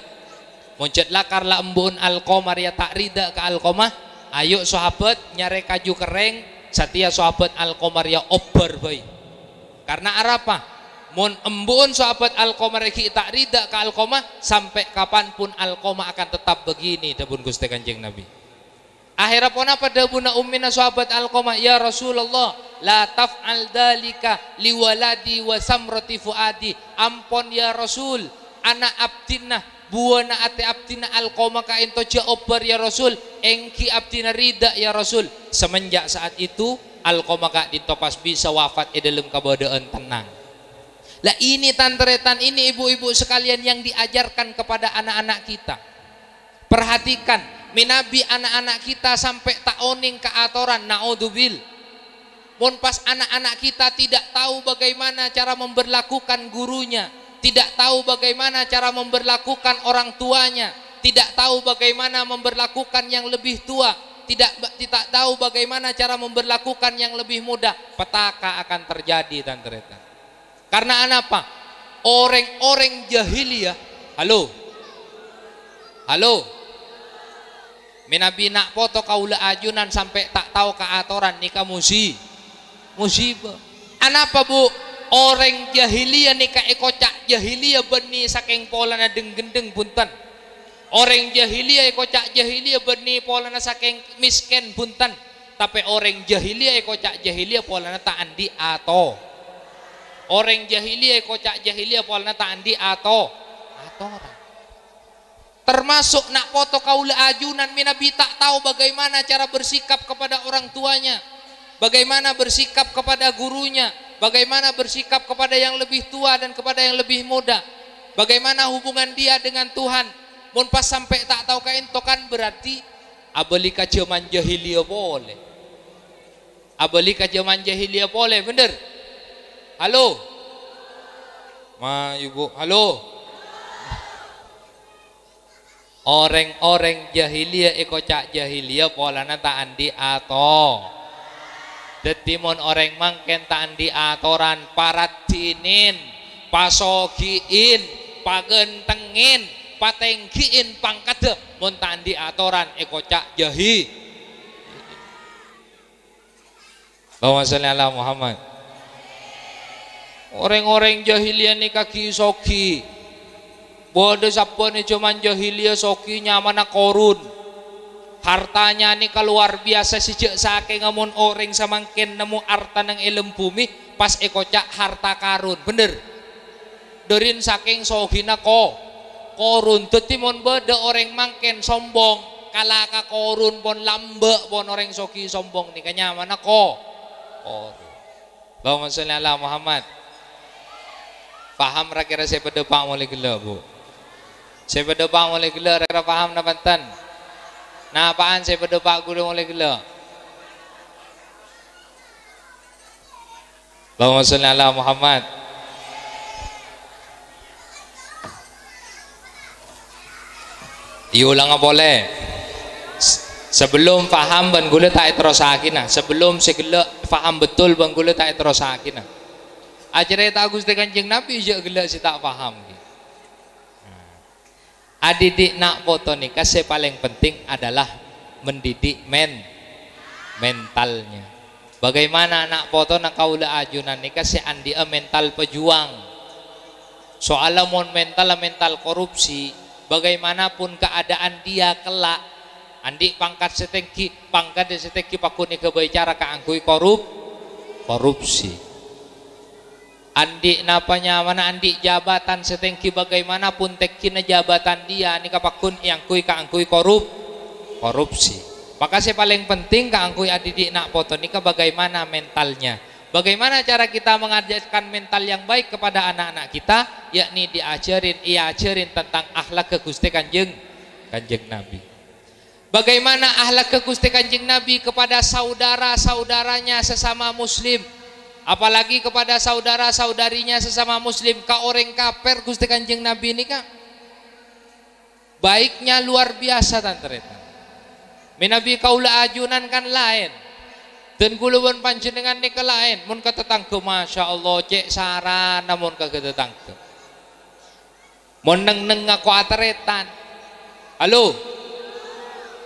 mon jhât lakar la embu'un Alqamah rèya ta' rida ka Alqamah, ayo, sahabat, nyarè kaju kerrèng, satèya sahabat Alqamah rèya obbhâr bhâi. Karna arapa? Mon embu'un sahabat Alqamah rèya ghi' ta' rida ka Alqamah, sampè' kapanpun Alqamah akan tetap begini, dhâbuna Ghustè Kanjeng Nabi. Akhèrra ponapa dhâbuna ummina sahabat Alqamah, "Ya Rasulullah, la taf'al dzalika li waladi wa samrati fuadi." "Ampon, ya Rasul, ana' abdhina, buwâna atè abdhina Alqamah ka'ènto jhâ' obbhâr, ya Rasul. Èngghi abdhina rida, ya Rasul." Semenjak saat itu, Alqamah ka'dinto pas bisa wafat è dâlem kabâdâ'ân tennang. Lah, ini, tan-tarètan, ini, ibu-ibu sekalian, yang diajarkan kepada anak-anak kita. Perhatikan, mènabi anak-anak kita sampè' ta' onèng ka atoran, naudzubil. Mon pas anak-anak kita tidak tahu bagaimana cara memberlakukan gurunya, tidak tahu bagaimana cara memberlakukan orang tuanya, tidak tahu bagaimana memberlakukan yang lebih tua, tidak, tidak tahu bagaimana cara memberlakukan yang lebih muda, petaka akan terjadi, tan-tarètan. Karna anapa? Orèng-orèng jahiliyah, halo? Halo? Mènabi na' poto kaulâ ajunan sampè' ta' tao ka atoran nèka musi-, musibah. Anapa, Bu? Orèng jahiliyah nèka èkoca' jahiliyah bânnè sakèng polana dheng-ghendheng, bhunten. Orèng jahiliyah èkoca' jahiliyah bânnè polana sakèng mèskèn, bhunten. Tapè orèng jahiliyah èkoca' jahiliyah polana ta' andi' ato-, orèng jahiliyah èkoca' jahiliyah polana ta' andi' ato-, atoran. Termasuk na' poto kaulâ ajunan mènabi ta' tao bagaimana cara bersikap kepada orang tuanya, bagaimana bersikap kepada gurunya, bagaimana bersikap kepada yang lebih tua dan kepada yang lebih muda, bagaimana hubungan dia dengan Tuhan. Mon pas sampè' ta' tao ka'ènto, kan berarti abâli ka jhâman jahiliyah polè. Abâli ka jhâman jahiliyah polè, bhender? Halo? Mayu, Bu. Halo? Orèng-orèng jahiliyah èkoca' jahiliyah polana ta' andi' ato-, Dhâddhi, mon orèng mangkèn ta' andi' atoran, paraddhinin, pasoghi'in, paghântengngin, patèngghi'in pangkaddhâ, mon ta' andi' atoran èkoca' jahi-, Allahumma sholli ala Muhammad. Orèng-orèng jahiliyah nèka ghi-soghi. Bâdâ sabbhân è jhâman jahiliyah soghi nyamana Qorun. Hartanya nèka lowar biyasa, sè jhâ' sakènga mon orèng samangkèn nemmo arta neng è lem bhumè, pas èkoca' harta karun. Bhender? Dhârin sakèng soghina Ko-, Qorun. Dhâddhi, mon bâdâ orèng mangkèn sombong, kala ka Qorun pon lambâ' pon orèng soghi sombong nèka nyamana Ko-, Oh. Allahumma sholli ala Muhammad. Paham ra-kèra sè padâ pa' molè ghellâ', Bu? Sè padâ pa' molè ghellâ' ra-kèra paham napa enten? Napa'an sè padâ pa' ghulâ molè ghellâ'? Allahumma sholli ala Muhammad. Èolanga polè. S-, sebelum paham bân ghulâ ta' èterrossaghina, sebelum sè ghellâ' paham betul bân ghulâ ta' èterrossaghina. Acarèta Ghustè Kanjeng Nabi jhâ' ghellâ' sè ta' paham. Nah. Adidik na' poto nèka sè palèng penting adalah mendidik men-, mentalnya. Bagaimana na' potona kaulâ ajunan nèka sè andi'â mental pejuang? Soalla mon mental, mental korupsi, bagaimanapun keadaan dia kelak, andi' pangkat sè tèngghi, pangkat sè tèngghi pagghun èghâbây cara kaangghuy korup-, korupsi. Andi' napa nyamana, andi' jabatan sè tèngghi bagaimanapun tèngghina jabatan dia nèka pagghun èangghuy kaangghuy korup-, korupsi. Maka sè palèng penting kaangghuy adidik na' poto nèka bagaimana mentalnya. Bagaimana cara kita mengajarkan mental yang baik kepada anak-anak kita, yakni diajarin, èajarin tentang akhlak Ghustè Kanjeng, Kanjeng Nabi. Bagaimana akhlak Ghustè Kanjeng Nabi kepada saudara-saudaranya sesama muslim, apalagi kepada saudara-saudarinya sesama muslim, ka orèng kafir Ghustè Kanjeng Nabi nèka baiknya luar biasa, tan-tarètan. Mènabi kaulâ ajunan kan laèn, dan ghulâ bân panjhennengngan nèka laèn. Mon ka tatangghâ, masya Allah, cè' sarana mon ka tatangghâ. Mon neng-enneng ngako atarètan. Halo?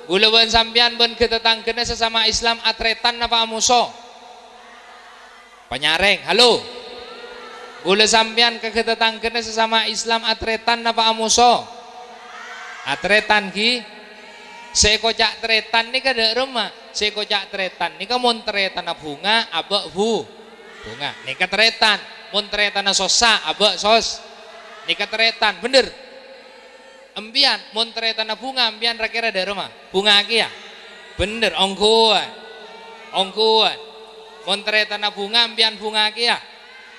Ghulâ bân sampèyan bân ghâ-, tatangghâna sesama Islam atarètan napa amoso? Panyarèng. Halo? Ghulâ sampèyan ka ghâ-, tatangghâna sesama Islam atarètan napa amoso? Atarètan, ghi? Sè èkoca' tarètan nèka dâ' remma. Sè èkoca' tarètan nèka mon tarètanna bhunga, abâ' bhu-, bhunga. Nèka tarètan. Mon tarètanna sossa, abâ' sos-, nèka tarètan. Bhender? Empèyan, mon tarètanna bhunga, empèyan ra-kèra dâ' remma? Bhunga kèya? Bhender, ongghuwân. Ongghuwân. Mon tarètanna bhunga, empèyan bhunga kèya?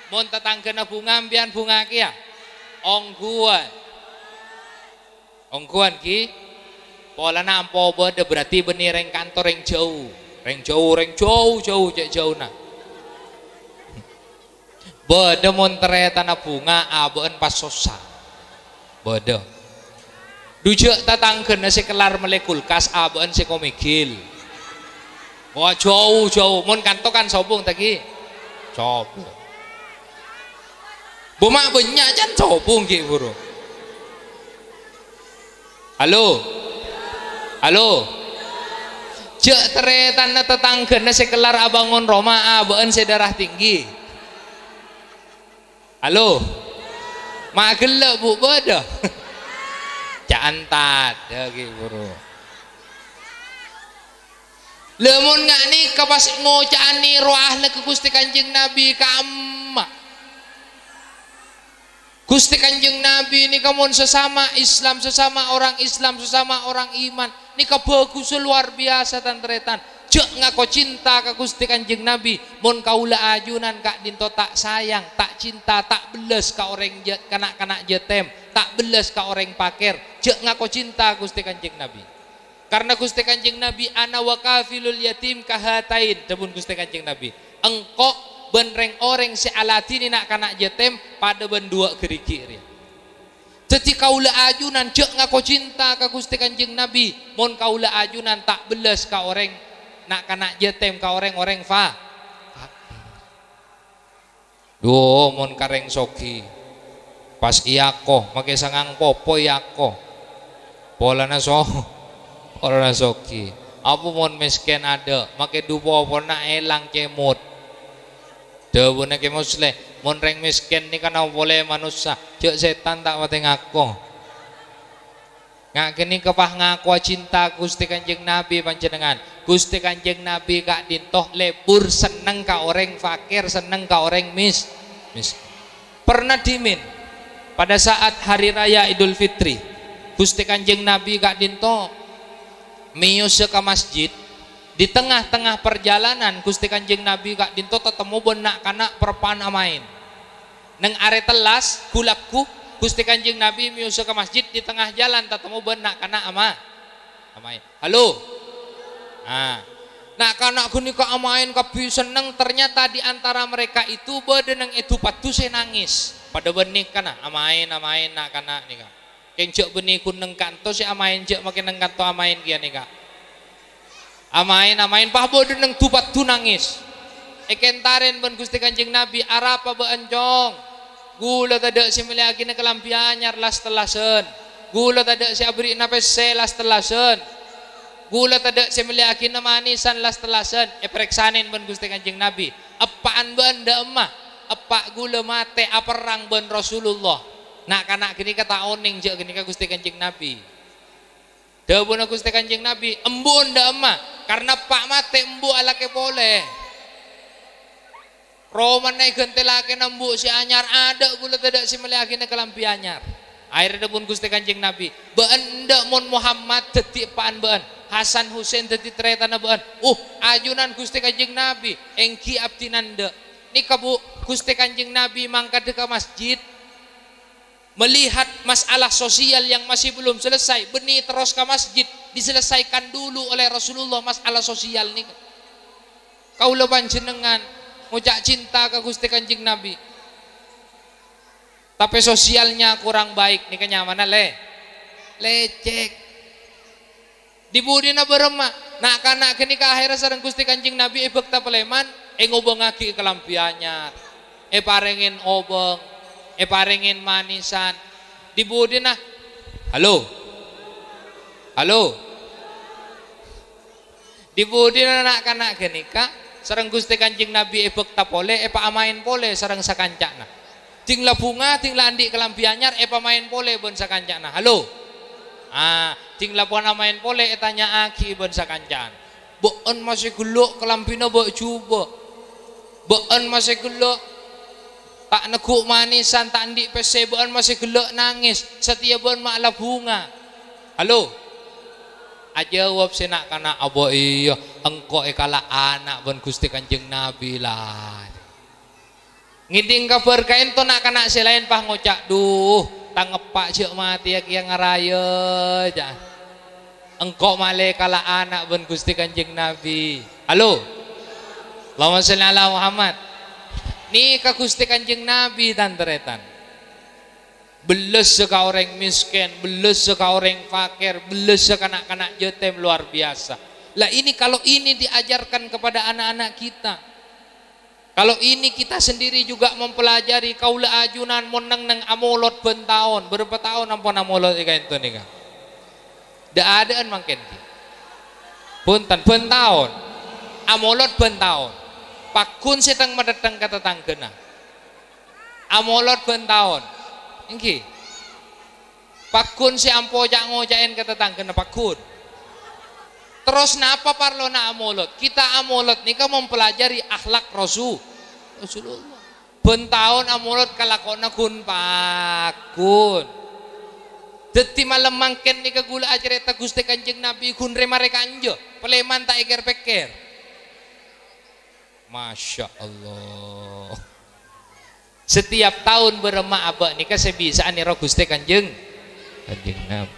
Mon tatangghâna bhunga, empèyan bhunga kèya? Ongghuwân. Ongghuwân, ghi? Polana ampo bâdâ, berarti bânnè rèng kantor rèng jâu. Rèng jâu, rèng jâu-jâu, cè' jauna. Bâdâ mon tarètanna bhunga, abâ'na pas sossa. Bâdâ. Dhu jhâ' tatangghâna sè kellar mellè kulkas, abâ'na sè komigil. Wah, jâu-jâu. Mon kanto kan sobung, ta' ghi? Sobung. Bu, ma' bânnya' can sobung ghi' buru. Halo? Halo? Jhâ' tarètanna tatangghâna sè kellar abângon roma abâ'na sè darah tinggi. Halo? Ma' ghellâ', Bu, bâdâ? Ca'an tadâ' ghi' buru. Lamon nga' nèka pas ngoca'an nèro akhlak Ghustè Kanjeng Nabi ka'emma. Ghustè Kanjeng Nabi nèka mon sesama Islam, sesama orang Islam, sesama orang iman, nèka bhâghussa lowar biyasa, tan-tarètan. Jhâ' ngako cinta ka Ghustè Kanjeng Nabi, mon kaulâ ajunan ka'dinto ta' sayang, ta' cinta, ta' bellas ka orèng jhâ-, na'-kana' jhâtèm, ta' bellas ka orèng pakèr, jhâ' ngako cinta Ghustè Kanjeng Nabi. Karna Ghustè Kanjeng Nabi, "Ana wa kafilul yatim kahatain," dhâbuna Ghustè Kanjeng Nabi, "Engko' bân rèng-orèng sè aladhinè na'-kana' jhâtèm padâ bân duwâ' ghârighi' rèya." Dhâddhi kaulâ ajunan jhâ' ngako cinta ka Ghustè Kanjeng Nabi, mon kaulâ ajunan ta' bellas ka orèng na'-kana' jhâtèm, ka orèng-orèng fa-, fakir. Dhu, mon ka rèng soghi, pas èako, makè sangang popo èako. Polana so-, polana soghi. Apa mon mèskèn adâ', makè dhu popona èlang cèmot. Dhâbuna Kè Musleh, "Mon rèng mèskèn nèka napolè manossa, jhâ' sètan ta' patè ngako." Nga' ghânèka pas ngakowa cinta Ghustè Kanjeng Nabi panjhennengngan. Ghustè Kanjeng Nabi ka'dinto lebur senneng ka orèng fakir, senneng ka orèng mis-, miskin. Pernah dhimen, pada saat Hari Raya Idul Fitri, Ghustè Kanjeng Nabi ka'dinto mèyosa ka masjid, Di tengah-tengah perjalanan, Guste Kanjeng Nabi ka'dinto tatemmo bân na'-kana' parappa'na amaèn. Neng arè tellas, ghu-lagghu, Guste Kanjeng Nabi mèyosa ka masjid, di tengah jalan tatemmo bân na'-kana' ama-, amaèn. Halo? Ah. Na'-kana' ghânèka amaèn kabbhi senneng, ternyata di antara mereka itu bâdâ neng è du-paddhu sè nangès. Padâ bân nèkana, amaèn, amaèn na'-kana' nèka. Kèng jhâ' bânnè ghun neng kanto sè amaèn, jhâ' makè neng kanto amaèn kèya nèka. Amaèn, amaèn, pas bâdâ neng du-paddhu nangès. Èkèntarè bân Guste Kanjeng Nabi, "Arapa bâ'ân, Cong? Ghulâ tadâ' sè mellèyaghina kalambhi anyar las-tellasân. Ghulâ tadâ' sè aberri'na pèssè las-tellasân. Ghulâ tadâ' sè mellèyaghina manèsan las-tellasân." Èparèksanè bân Guste Kanjeng Nabi, "Eppa'en bâ'ân dâ'emma?" "Eppa' ghulâ matè aperrang bân Rasulullah." Na'-kana' ghânèka ta' onèng jhâ' ghânèka Guste Kanjeng Nabi. Dhâbuna Guste Kanjeng Nabi, "Embu'en dâ'emma?" "Karna eppa' matè, embu' alakè polè. Romana èghântè lakèna embu' sè anyar, adâ' ghulâ tadâ' sè mellèyaghina kalambhi anyar." Akhèrra dhâbuna Guste Kanjeng Nabi, "Bâ'ân endâ' mon Muhammad dhâddhi eppa'en bâ'ân, Hasan Husain dhâddhi tarètanna bâ'ân?" "Uh, ajunan Guste Kanjeng Nabi, èngghi abdhina endâ'." Nèka, Bu, Guste Kanjeng Nabi mangkadhâ ka masjid, melihat masalah sosial yang masih belum selesai, bânnè terros ka masjid, diselesaikan dulu oleh Rasulullah masalah sosial nèka. Kaulâ panjhennengngan ngoca' cinta ka Guste Kanjeng Nabi, tapè sosialnya kurang baik, nèka nyamana lè-, lècèk. Di budina bârâmma, na'-kana' ghânèka akhèrra sareng Guste Kanjeng Nabi èbhâkta palèman, èngobângaghi kalambhi anyar, èparèngè obâng, èparèngè manèsan. Di budina, halo? Halo? Di budina na'-kana' ghânèka sareng Guste Kanjeng Nabi èbhâkta polè, èpaamaèn polè sareng sakancana. Ding la bhunga, ding la andi' kalambhi anyar, èpamaèn polè bân sakancana. Halo? Ah, ding la pon amaèn polè, ètanya'aghi bân sakancana. "Bâ'ân masè ghellâ' kalambhina bâ' jhubâ'? Bâ'ân masè ghellâ' ta' neggu' manèsan, ta' andi' pèssè, bâ'ân masè ghellâ' nangès, satèya bâ'ân ma' la bhunga?" Halo? Ajâwâb sè na'-kana', "Abâ' iyâ, engko' èkala' ana' bân Guste Kanjeng Nabi, la." Ngèdhing kabhâr kaènto na'-kana' sè laèn pas ngoca', "Dhu, tang eppa' jhâ' matèya kèya ngaraya," ca'na. "Engko' malè kala' ana' bân Guste Kanjeng Nabi." Halo? Allahumma sholli ala Muhammad. Nèka Guste Kanjeng Nabi, tan-tarètan. Bellessa ka orèng mèskèn, bellessa ka orèng fakèr, bellessa ka na'-kana' jhâtèm luar biasa. Lah, ini, kalau ini diajarkan kepada anak-anak kita, kalau ini kita sendiri juga mempelajari, kaulâ ajunan mon neng-neng amolod bân taon, bârâmpa taon ampon amolod è kaènto nèka? Dâ'-adâ'ân mangkèn, ghi. Bhunten, bân taon. Amolod bân taon. Pagghun sè teng-matettheng ka tatangghâna. Amolod bân taon. Èngghi. Pagghun sè ampo ca'-ngoca'èn ka tatangghâna, pagghun. Terros napa parlona amolod? Kita amolod nèka mempelajari akhlak Rasu-, Rasulullah. Bân taon amolod kalakoanna ghun pagghun. Dhâddhi malem mangkèn nèka ghulâ acarèta Guste Kanjeng Nabi ghun rè-marè kanja, palèman ta' èkèr-pèkkèr. Masya Allah. Setiap taon bârâmma abâ' nèka sè bisa'a nèro Guste Kanjeng, Kanjeng Nabi.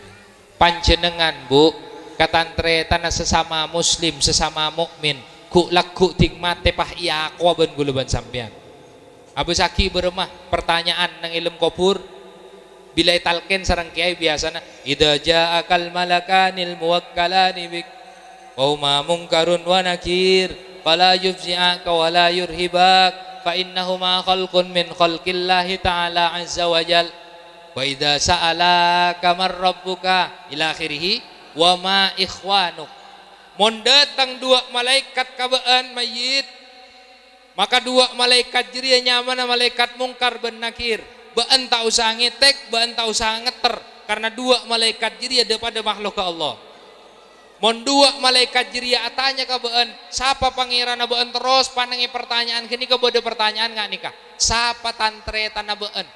Panjhennengngan, Bu, katantarètanna sesama muslim, sesama mukmin, ghu'-lagghu' ding matè pas èakowa bân ghulâ bân sampèyan. Abâsaghi bârâmma pertanyaan neng è alam kobhur. Bilâ ètalkèn sareng kèyaè biyasana, "Idza ja'akal malakanil muwakkalani bik, wa huma Mungkarun wa Nakir, fala yufzi'aka wa la yurhibak, fa innahuma khalqun min khalqillahi ta'ala azza wa jal. Wa idza sa'alaka man rabbuka," ila akhirih, "wa ma ikhwanuk." Mon dâteng duwâ' malaèkat ka bâ'ân, mayyit, maka duwâ' malaèkat jârèya nyamana malaèkat Mungkar bân Nakir. Bâ'ân ta' osa ngètèk, bâ'ân ta' osa ngetter, karna duwâ' malaèkat jârèya dâ-padâ makhlukka Allah. Mon duwâ' malaèkat jârèya atanya ka bâ'ân, "Sapa Pangèranna bâ'ân?" terros panèngè partanya'an ghânèka bâdâ partanya'an nga' nèka, "Sapa tan-tarètanna bâ'ân?"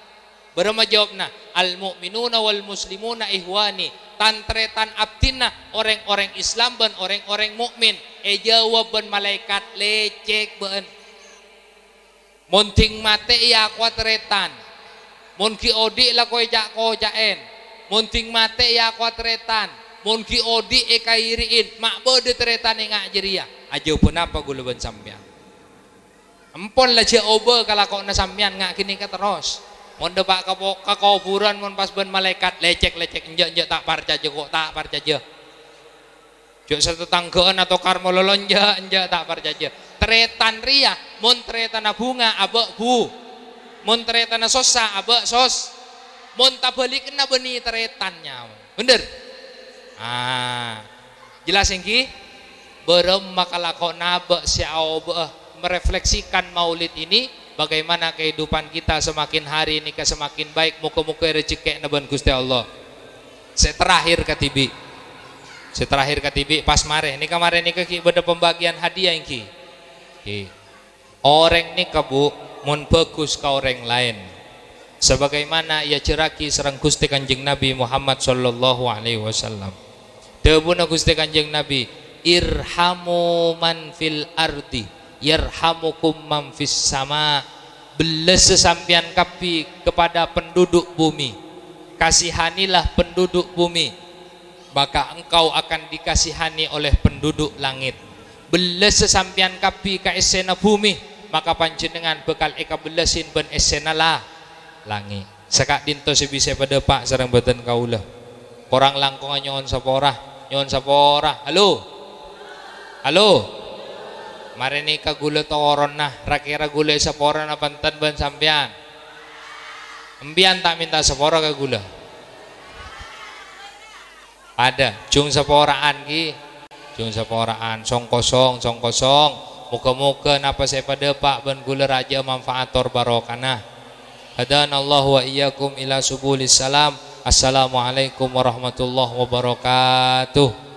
Bârâmma jâwâbbhâ? "Al-mu'minuna wal muslimuna ikhwani." Tan-tarètan abdhina orèng-orèng Islam bân orèng-orèng mukmin. Èjâwâb bân malaèkat, "Lècèk bâ'ân. Mon dhing matè èakowa tarètan. Mon ghi' odi' la koca'-koca'èn. Mon dhing matè èakowa tarètan. Mon ghi' odi' èkairi'in. Ma' bâdâ tarètan è nga' jârèya." Ajâwâb ponapa ghulâ bân sampèyan? Empon la jâ' obâ kalakowanna sampèyan nga' ghânèka terros. Mon dâpa' ka po-, ka kobhurân mon pas bân malaèkat, "Lècèk, lècèk, enjâ', enjâ', ta' parcajâ ko', ta' parcajâ. Jâ' satatangghâ'ân atokar malolo, enjâ', enjâ', ta' parcajâ. Tarètan rèya, mon tarètanna bhunga, abâ' bhu. Mon tarètanna sossa, abâ' sos. Mon tabhâlighânna bânnè tarètan nyawa." Bhender? Ah, jelas ènggi? Bârâmma kalakowanna abâ' sè aobâ'â merefleksikan maulid ini, bagaimana kehidupan kita semakin hari nèka semakin baik, moga-moga rejekkèna bân Ghustè Allah. Sè terakhir kadhibi'. Sè terakhir kadhibi' pas marè. Nèka marè nèka ghi' bâdâ pembagian hadiah ènggi? Ghi. Orèng nèka, Bu, mon bhâghus ka orèng laèn, sabagaimana èajhârraghi sareng Ghustè Kanjeng Nabi Muhammad sallallahu alaihi wasallam. Dhâbuna Ghustè Kanjeng Nabi, "Irhamu man fil ardi, yarhamukum man fis sama." Bellâsa sampèyan kabbhi kepada penduduk bumi. Kasihanilah penduduk bumi, maka engkau akan dikasihani oleh penduduk langit. Bellâsa sampèyan kabbhi ka èssèna bhumè, maka panjhennengngan bhâkal èkabellâsin bân èssèna la-, langngè'. Saka'dinto sè bisa èpadâpa' sareng bhâdhân kaulâ. Korang langkongnga nyo'on sapora, nyo'on sapora. Halo? Halo? Marè nèka ghulâ toronna, ra-kèra ghulâ èsaporana bhânten bân sampèyan. Empèyan ta' mènta sapora ka ghulâ? Padâ, jhung sapora'an ghi. Jhung sapora'an, song-kosong, song-kosong. Moga-moga napa sè èpadâpa' bân ghulâ rajâ'â manfaat tor barokana. Hadanallahu wa iyyakum ila subulis salam. Assalamualaikum warahmatullahi wabarakatuh.